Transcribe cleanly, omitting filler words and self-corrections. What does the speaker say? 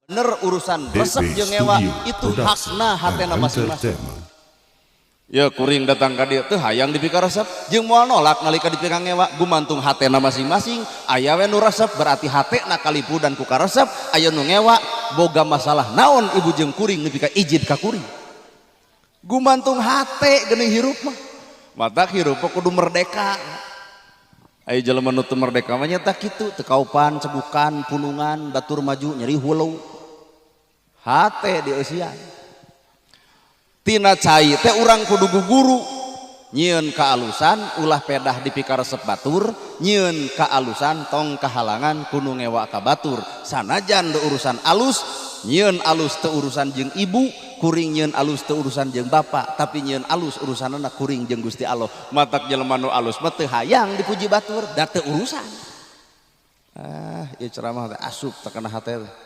Bener urusan DB resep jeung ngewa Studio itu Production hakna and hatena masing-masing. Entertainment. Ya kuring datang ka dieu teu hayang dipikaresep jeung moal nolak nalika dipika ngewa, gumantung hatena masing-masing. Aya we nu resep, berarti hatena kalipudan ku karesep. Aya nu ngewa, boga masalah naon ibu jeung kuring nepi ka ijid ka kuring? Gumantung hate geuning hirup mah. Matak hirup mah kudu merdeka. Aya jelema nu teu merdeka mah nya tah kitu, teu kaupan, cegukan, punungan, batur maju nyeri hulu. Hate dieusian. Tina cai teh urang kudu guguru nyieun kaalusan, ulah pedah dipikaresep batur. Nyieun kaalusan, tong kahalangan ku nu ngewa ka batur. Sanajan teu urusan alus, nyieun alus teu urusan jeung ibu kuring, nyieun alus teu urusan jeung bapak, tapi nyieun alus urusanana kuring jeung Gusti Allah. Matak jelema nu alus mah teu hayang dipuji batur, da teu urusan. Ah, ieu ceramah teh asup teu kana hate teh.